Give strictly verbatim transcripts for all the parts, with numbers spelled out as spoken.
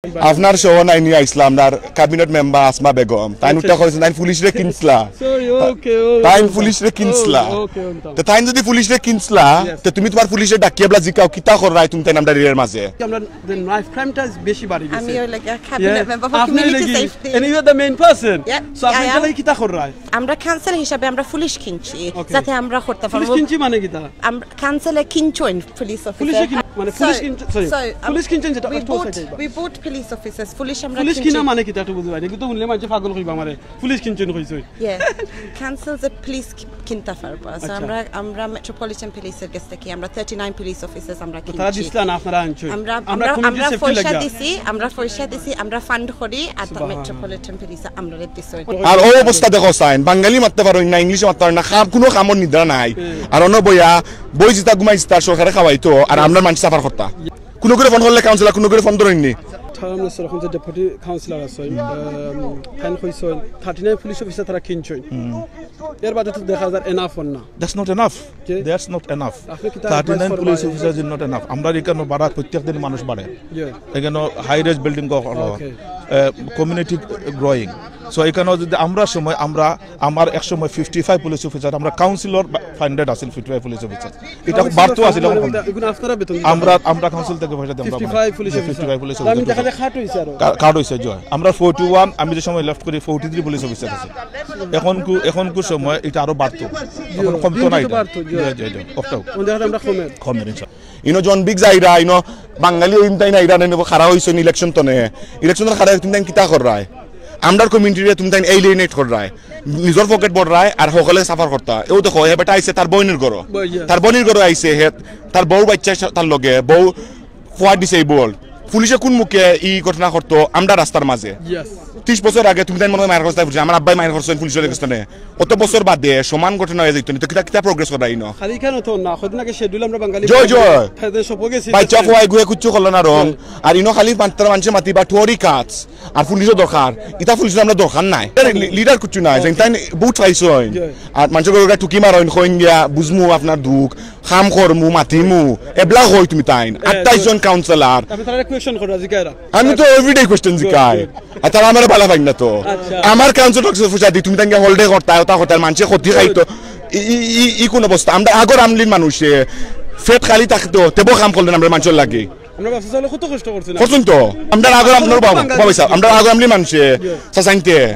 আপনার সহ নাইনি আইছলা আমরার ক্যাবিনেট মেম্বার আসমা বেগম। তাইন উঠা কইছইন, তাইন পুলিশরে কিনছলা। Sorry, okay, okay. তাইন পুলিশরে কিনছলা। Okay, okay. তো তাইন যদি পুলিশরে কিনছলা, Yes. তো তুমি তুমার পুলিশরে ডাকিয়া বলা জিকাও, কিতা কররায় তুমি তাইন আমরার এরিয়ার মাঝে? আমরা নাইফ ক্রাইমটা বেশি বাড়ি গেছে। আমি ওই লাগে ক্যাবিনেট মেম্বার ফর আপনি কমিউনিটি লাগি safety. Any way the main person. Yeah, so আপনি yeah, তাহলে yeah. কিতা কররায়? আমরা কাউন্সিল হিসাবে আমরা পুলিশ কিনছি, Okay. যাতে আমরা করতে পুলিশ পারবো। কিনছি মানে কিতা? আমরা কাউন্সিলে কিনছইন পুলিশ অফিসার। পুলিশে কিন-, মানে পুলিশ কিনছে, sorry, পুলিশ কিনছেন যেটা, উই একটু বুট সাইডে আইবা। উই বুট পুলিশ অফিসার্স। পুলিশ আমরা পুলিশ কিনছি। কিনা মানে কিতা একটু বুঝাই, এগুন তো হুনলে মানষে পাগল কইবা আমারে। পুলিশ কিনছেন কইছইন। ইয়া, কাউন্সিল যে পুলিশ কিনতা পারবো। So আচ্ছা। আমরা আমরা মেট্রোপলিটন পুলিশের গেছ থাকি আমরা থার্টি নাইন পুলিশ অফিসার্স আমরা কিনছি। তারা দিছলা না, আপনারা আনছইন। আমরা আমরা আমরা কমিউনিটি আমরা সেফটি পয়সা লাগিয়া। দিছি, আমরা পয়সা দিছি, আমরা ফান্ড করি, আর সুবহানাল্লাহ। মেট্রোপলিটন পুলিশে আমরা দিছি। আর ও অবস্থা দেখো চাইন, বাঙালি মাততে পারইন না, ইংলিশে মাততে পারইন না, কাম, কুনু কামর নিদ্রা নাই। আর অনো বইয়া, বই জিতা ঘুমাই জিতা, সরকারে খাওয়াইতো, আর আমরার মানষে সাফার করতা। কুনু করে ফোন করলে কাউন্সিলর, কুনু করে ফোন ধরইননি। থার্ড মিনিস্টার এখন যে ডেপুটি কাউন্সিলর আছে, তাইন কইছইন থার্টি নাইন পুলিশ অফিসার তারা কিনছইন। এর বাদে তো দেখা যায় এনাফ না। That's not enough. K? That's not enough. আপনি কিতা থার্টি নাইন advice পুলিশ করবা? Officer is not enough. আমরা এখানে বাড়া প্রত্যেক দিন মানুষ বাড়ে। Yeah. এখানে হাই রাইজ বিল্ডিং করা হয়। Okay. Community growing. সো এখানে যদি আমরা সময় আমরা আমার এক সময় ফিফটি ফাইভ পুলিশ অফিসার, আমরা কাউন্সিলর ফান্ডেড আছিল ফিফটি ফাইভ পুলিশ অফিসার। এটা বাড়তো আছিল এখন কম। এগুন আপনারা বেতন দিতে আমরা আমরা কাউন্সিল থেকে পয়সা দিই আমরা fifty five police fifty officer. Five police আমি দেখা যায় খাট হইছে আরো। কার্ড হইছে জয়। আমরা ফোর্টি ওয়ান, আমি যে সময় লেফট করি ফোর্টি থ্রি পুলিশ অফিসার আছে। এখন কু এখন কু সময় এটা আরো বাড়তো। এখন কমতো না দিন দিন এটা। বাড়তো, জয়। জয় জয় জয়। অফটাও। ওন দেখা যায় আমরা কমে। কমের ইনশাল্লাহ। ইনো জন বিগ যাইরা, ইনো বাঙালি ওইন তাইন আইরা, নেবো খাড়া হইছইন ইলেকশন তনে। ইলেকশন তনে খাড়া হইয়া তুমি তাইন কিতা কররায়? আমরার কমিউনিটিরে তুমি তাইন এলিয়েনেট কররায়। নিজর পকেট ভররায় আর হকলে সাফার করতা। এও দেখো, হে বেটা আইছে তার বইনর ঘরো। বই, yeah. তার বইনর ঘরো আইছে, হে তার বউ বাচ্চা সা-, তার লগে, বউ ফুয়া ডিসেবল। পুলিশে কুন মুখে ই ঘটনা করতো আমরার রাস্তার মাঝে? Yes. ত্রিশ বছর আগে তুমি তাইন মনে হয় মায়ের কথা বুঝছো, আমার আব্বাই মায়ের করছেন পুলিশের গেছে। অত বছর বাদে সমান ঘটনা হয়ে যাইতো নি, তো কিতা কিতা প্রোগ্রেস করা ইনো? খালি কেন তো না, কদিন আগে শিডিউল আমরা বাঙালি জয় জয়। ফায়দা সব গেছি। বাচ্চা ফুয়াই গুয়ে কুচ্ছু করলো না রং। আর ইনো খালি মাত্র মানষে মাতিবা ঠুরি কাজ। আর পুলিশও দরকার। ইতা পুলিশও আমরা দরকার নাই। লিডার কুচ্ছু নাই। যেন তাই বুট পাইছইন। জয়। আর মানষর ঘরে টুকি মারইন, কইন গিয়া, বুঝমু আপনার দুখ, কাম করমু, মাতিমু। এবলা কই তুমি তাইন। আঠাইশ জন কাউন্সিলর। আমি তারা কোয়েশ্চন করা জিকাইরা। আমি তো এভরিডে কোয়েশ্চন জিকাই। আর তারা আমার বালা পাইন না তো। আচ্ছা। আমার কাউন্সিল টক্স ফুসা দি তুমি তাইন হলিডে করতা, ওটা করতা, মানষে ক্ষতি খাইতো। ই, ই, ই, ই কোন অবস্থা? আমরা আগর আমলির মানুষে ফেট খালি থাকতো, তেবো কাম করলেন আমরা মানষর লাগি। আমরা ব্যবসা চালে কত কষ্ট করছি না? করছুন তো। আমরা আগর আপনার বাবা, বাবা সাহেব, আমরা আগর আমলি মানষে, চাচাইনতে।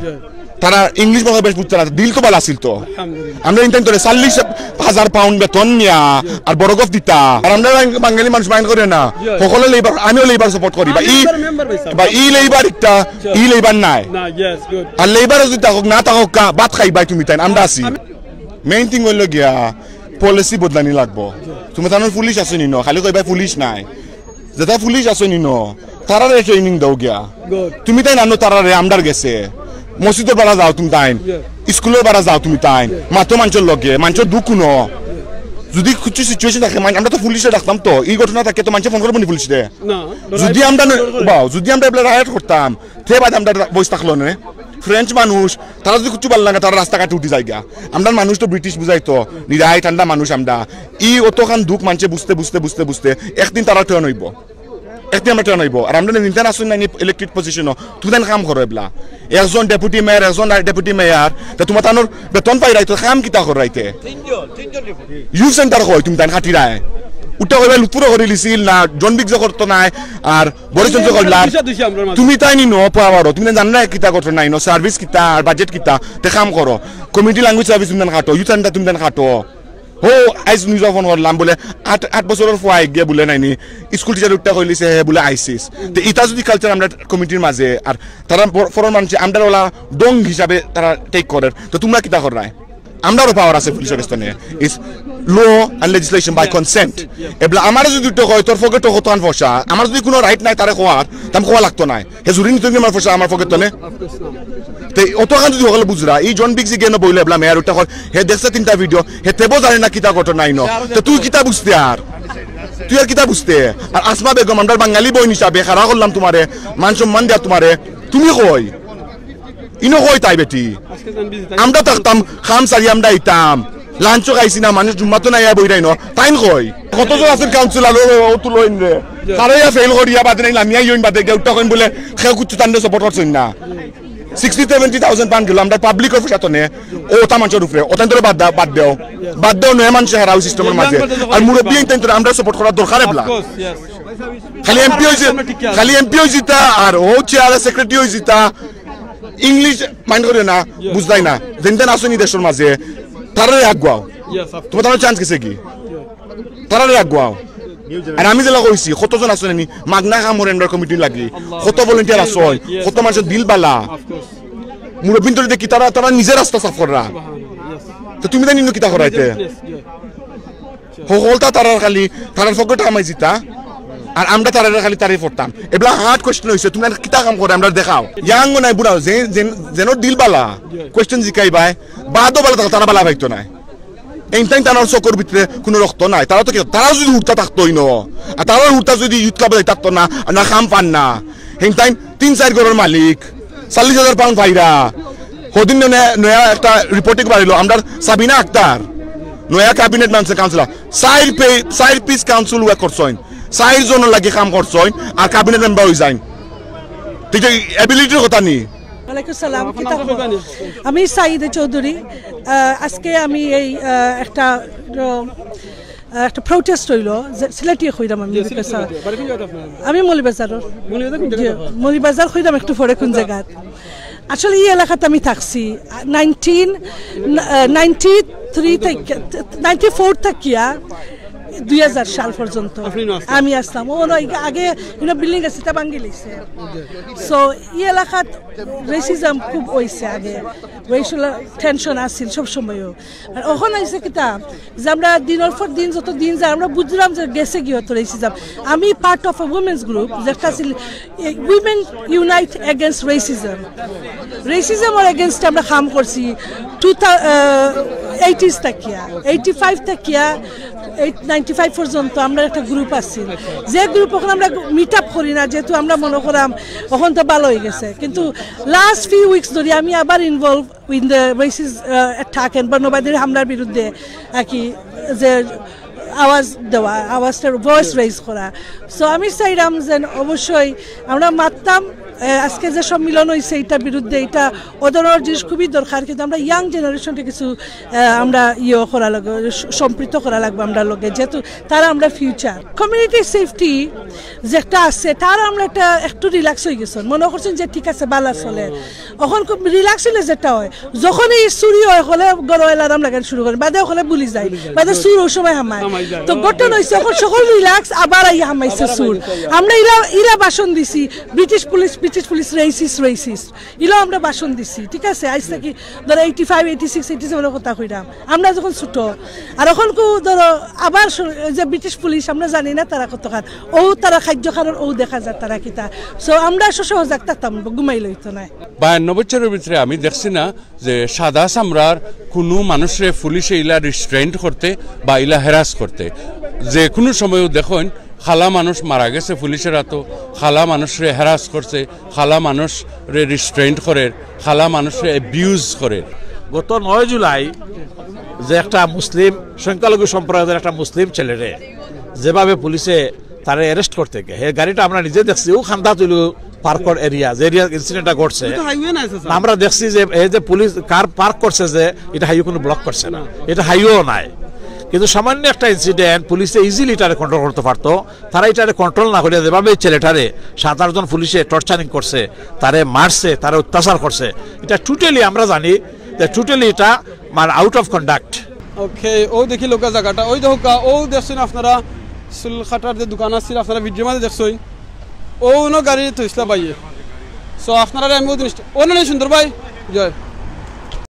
তারা ইংলিশ ভাষা বেশ বুঝতে না, দিল তো ভালা আছিল তো। আলহামদুলিল্লাহ। আমরা ইনটাইন ধরে চল্লিশ হাজার পাউন্ড বেতন নিয়া আর বড় গফ দিতা। আর আমরা বাং-, বাঙালি মানুষ মাইন্ড করে না। সকলে লেবার, আমিও লেবার সাপোর্ট করি। বা ই, আমি মেম্বার ভাই সাহেব। বা ই লেবার একটা, ই লেবার নাই। না, ইয়েস, গুড। আর লেবার যদি থাকুক না থাকুক কা, ভাত খাইবায় তুমি তাইন, আমরা আছি। মেইন থিং হইল গিয়া, পলিসি বদলানি লাগবো। তুমি তানোর পুলিশ আছো নি ন, খালি কইবায় পুলিশ নাই। যেটা পুলিশ আছো নি ন, তারারে ট্রেনিং দাও গিয়া। গুড। তুমি তাইন আনো তারারে আমরার গেছে। মসজিদর বারা যাও তুমি তাইন। স্কুলর বারা যাও তুমি তাইন। মাতো মানষর লগে, মানষর দুখ হুনো। যদি কিছু সিচুয়েশন থাকে, মান-, আমরা তো পুলিশে ডাকতাম তো। ই ঘটনা থাকে তো মানষে ফোন করবো নি পুলিশরে? না, যদি আমরা ন-, বাও, যদি আমরা এবার রায়ট করতাম, তে বাদে আমরা বইস থাকলো নে। ফ্রেঞ্চ মানুষ, তারা যদি কিছু ভালা লাগে, তারা রাস্তাঘাটে উঠি যায় গিয়া। আমরা মানুষ তো ব্রিটিশ বুঝাই তো, নিরাই ঠান্ডা মানুষ আমরা। ই অতখান দুখ মানষে বুঝতে, বুঝতে, বুঝতে, বুঝতে, একদিন তারা টার্ন হইব। একদিন আমরা টার্ন হইব। আর আমরা নিতে না শুনি না, ইলেকটেড পজিশনও, তুমি তাইন কাম করো এবলা। একজন ডেপুটি মেয়র, একজন ডেপুটি মেয়র, তা তোমার তানোর বেতন পাই রাইতো, কাম কিতা কর রাইতে? ইউথ সেন্টার কই তুমি তাইন খাটি রায়? উঠা কইবা লুতুরো করি লিছিল না, জন বিগ যে করতো নাই, আর বড় চন্দ্র করলা। দুইশো, দুইশো আমরা মাত্র। তুমি তাইন ইনো পাওয়ারও, তুমি তাইন জানো না কিতা করছো না ইনো, সার্ভিস কিতা, আর বাজেট কিতা, তে কাম করো। কমিউনিটি ল্যাঙ্গুয়েজ সার্ভিস তুমি তাইন খাটো, ইউথ সেন্টার তুমি তাইন খাটো। হো, আইজ নিউজ ফোন করলাম বলে, আট, আট বছরর ফুয়া গিয়া বলে নাইনি, স্কুল টিচার উঠা কইলিছে হে বলে আইসিস। তে ইতা যদি কালচার আমরা কমিউনিটির মাঝে, আর তারা ফর-, ফরন মানষে আমরা ওলা ডং হিসাবে তারা টেক করের, তো তোমরা কিতা কররায়? আমরারও পাওয়ার আছে পুলিশের কাছে। It's law and legislation by consent. এবলা আমারে যদি উঠে কয়, "তোর পকেটো কতখান পয়সা?" আমার যদি কোনো রাইট নাই তারে কওয়ার, তে আমি কওয়া লাগতো নায়। হে জুরি নিতো নি আমার পয়সা আমার পকেট তনে? তে অতখান যদি হকলে বুঝরা, ই জন বিগ যে গেনো বইলে এবলা মেয়র উঠা কর, হে দেখছে তিনটা ভিডিও, হে তেবো জানে না কিতা ঘটনা ইনো। তে তুই কিতা বুঝতে আর? তুই আর কিতা বুঝতে? আর আসমা বেগম, আমরা বাঙালি বইন হিসাবে খাড়া করলাম তোমারে, মান সম্মান দিয়া তোমারে, তুমি কই? ইনো কই তাই বেটি? আজকে জান বিজি তাই। আমরা থাকতাম, খাম সারি আমরা আইতাম, লাঞ্চও খাইছি না, মানুষ জুম্মাতো নাই বই রাইন, তাইন কই? কতজন আছেন কাউন্সিলর, ও, ও, ও তুলো ইনরে। কারো ইয়া ফেইল করিয়া বাদে নাই, লামিয়া ইউন বাদে গিয়া উঠা কইন বলে, কেউ কিচ্ছু তানরে সাপোর্ট করছইন না। সিক্সটি সেভেন্টি থাউজেন্ড পাউন্ড গেল, আমরা পাবলিকর পয়সা তো নে, ও তামাশার উপরে, ও তান ধরে বাদ দা-, বাদ দেও, বাদ দেও, নয়া মানুষে হারাও সিস্টেমের মাঝে। আর মুরব্বী ইন তান ধরে আমরা সাপোর্ট করার দরকার এবলা। খালি এমপি হইছে, খালি এমপি হইছে তা, আর ও চেয়ার সেক্রেটারি হইছে তা, ইংলিশ মাইন্ড করিও না, বুঝলাই না। যেন তেন আসনি দেশের মাঝে, তারারে আগুয়াও। তোমার তারা চান্স গেছে কি? তারারে আগুয়াও। আর আমি যেলা কইছি, কতজন আছইন নি, মাগনা কাম করের আমরার কমিটির লাগি, কত ভলেন্টিয়ার আছইন, কত মানুষর দিল বালা। মুরব্বিন ধরে দেখি, তারা, তারা নিজে রাস্তা সাফ কররা। তো তুমি জানি না কিতা করাইতে? হকলতা তারার খালি, তারার পকেট কামাই জিতা, আর আমরা তারার খালি তারারে পড়তাম। এবলা হার্ড কোয়েশ্চেন হইছে, তুমি কিতা কাম করে, আমরা দেখাও। ইয়াং নাই বুড়া, যে, যে, যেন দিল বালা, কোয়েশ্চেন জিকাইবায়, বাদও বালা থাকো, তারা বালা পাইতো নায়। এই টাইম তারার চকুর ভিতরে কোনো রক্ত নাই, তারা তো কি, তারা যদি হুরতা থাকতোই ন, আর তারার হুরতা যদি ইউথ ক্লাবে যাইতা পারতো না, আর না কাম পার না, হেন টাইম তিন চাইর ঘরর মালিক, চল্লিশ হাজার পাউন্ড পাইরা। হদিন নয়া, নয়া একটা রিপোর্টিং বাড়িলো, আমরার সাবিনা আক্তার, নয়া ক্যাবিনেট মানছে কাউন্সিলর, চাইর পে-, চাইর পিস কাউন্সিল ওয়ার্ক করছইন, চাইর জনর লাগি কাম করছইন, আর ক্যাবিনেট মেম্বার হই যাইন। ঠিক আছে, অ্যাবিলিটির কথা নি। ওয়ালাইকুম সালাম, কিতা খবর? আমি সাইদে চৌধুরী। আহ, আজকে আমি এই, আহ, একটা, আহ, একটা প্রোটেস্ট হইলো, যে সিলেটি কইরাম আমি, আমি মৌলভীবাজারর। জি, মৌলভীবাজার কইরাম একটু পরে কোন জায়গাত। আসলে এই এলাকাত আমি থাকছি নাইনটিন, আহ, নাইনটি থ্রি থেকে, নাইনটি ফোর থাকিয়া দুই হাজার সাল পর্যন্ত আমি আসলাম। ও না, আগে ইনো বিল্ডিং আছে, এটা ভাঙ্গি লইছে। সো এই এলাকাত রেসিজম খুব হইছে আগে, রেশিয়াল টেনশন আছিল সব সময়ও। আর অখন আইছে কিতা, যে আমরা দিনর পর দিন, যত দিন যায়, আমরা বুঝলাম যে গেছে কি হতো রেসিজম। আমি part of A women's group, যেটা আছিল উইমেন ইউনাইট এগেইনস্ট রেসিজম। রেসিজমর এগেইনস্টে আমরা কাম করছি টু, এইটিজ থাকিয়া, এইটি ফাইভ থাকিয়া এইট নাইনটি ফাইভ পর্যন্ত আমরা একটা গ্রুপ আছিল। যে গ্রুপ অখন আমরা মিট আপ করি না, যেহেতু আমরা মনে করাম অখন তো ভালো হয়ে গেছে, কিন্তু লাস্ট ফিউ উইকস ধরে আমি আবার ইনভলভ ইন দ্য রেসিস অ্যাটাক, এনবার নবাদির হামলার বিরুদ্ধে আর কি, যে আওয়াজ দেওয়া, আওয়াজটার ভয়েস রেইজ করা। সো আমি চাইলাম যে অবশ্যই আমরা মাততাম, আহ, আজকে যে সম্মিলন হইছে এটার বিরুদ্ধে, এটা ও ধরনের জিনিস খুবই দরকার, কিন্তু আমরা ইয়াং জেনারেশনটা কিছু, আহ, আমরা ইয়ে করা লাগবে, স-, সম্পৃক্ত করা লাগবে আমরা লগে, যেহেতু তারা আমরা ফিউচার। কমিউনিটি সেফটি যেটা আছে, তারা আমরা একটা একটু রিল্যাক্স হয়ে গেছেন, মনে করছেন যে ঠিক আছে, বালা চলে। অখন খুব রিল্যাক্স হইলে যেটা হয়, যখনই চুরি হয়, হলে গরো অ্যালার্ম লাগানো শুরু করে, বাদে হলে ভুলি যায়, বাদে চুর ওই সময় হামায়। তো ঘটনা হইছে, অখন সকল রিল্যাক্স, আবার আইয়া হামাইছে চুর। আমরা ইলা, ইলা ভাষণ দিছি, ব্রিটিশ পুলিশ, ব্রিটিশ পুলিশ, রেসিস, রেসিস, ইলা আমরা ভাষণ দিছি, ঠিক আছে? আইজ থাকি ধরো এইটি ফাইভ, এইটি সিক্স, এইটি সেভেনের কথা কইরাম, আমরা যখন ছোট। আর অখন কো ধরো আবার শু-, ওই যে ব্রিটিশ পুলিশ, আমরা জানি না তারা কতখান, ও তারা খাদ্য খানোর, ও দেখা যায় তারা কিতা। সো আমরা সসহজাগ থাকতাম, ঘুমাই লইতো না। বায়ান্ন বছরের ভিতরে আমি দেখছি না যে সাদা চামড়ার কোনো মানুষরে পুলিশে ইলা রিস্ট্রেন্ট করতে বা ইলা হেরাস করতে। যে কোনো সময়ও দেখইন, খালা মানুষ মারা গেছে পুলিশের হাতো, খালা মানুষরে হেরাস করছে, খালা মানুষরে রিস্ট্রেন্ট করের, খালা মানুষরে অ্যাবিউজ করের। গত নয় জুলাই যে একটা মুসলিম সংখ্যালঘু সম্প্রদায়ের একটা মুসলিম ছেলেরে যেভাবে পুলিশে তারে অ্যারেস্ট করতে গিয়া, হে গাড়িটা আমরা নিজে দেখছি, ও খান্দা তুলু পার্কর এরিয়া, যে এরিয়া ইনসিডেন্টটা ঘটছে। এটা তো হাইওয়ে না, চাচা। আমরা দেখছি যে এই যে পুলিশ কার পার্ক করছে, যে এটা হাইওয়ে কোনো ব্লক করছে না, এটা হাইওয়েও নাই। কিন্তু সামান্য একটা ইনসিডেন্ট পুলিশে ইজিলি এটারে কন্ট্রোল করতে পারতো। তারা এটারে কন্ট্রোল না করিয়া যেভাবে এই ছেলেটারে সাত আটজন পুলিশে টর্চারিং করছে, তারে মারছে, তারে অত্যাচার করছে, এটা টোটালি আমরা জানি যে টোটালি এটা মানে আউট অফ কন্ডাক্ট। ওকে, ও দেখি লোকা জায়গাটা, ওই দেখো কা-, ও দেখছেন আপনারা চুল কাটার যে দোকান আছিল, আপনারা ভিডিওর মাঝে দেখছই, ও উনো গাড়ি থইছলা বাইয়ে। সো আপনারা আমি ও জিনিসটা, ও না সুন্দর ভাই, জয়।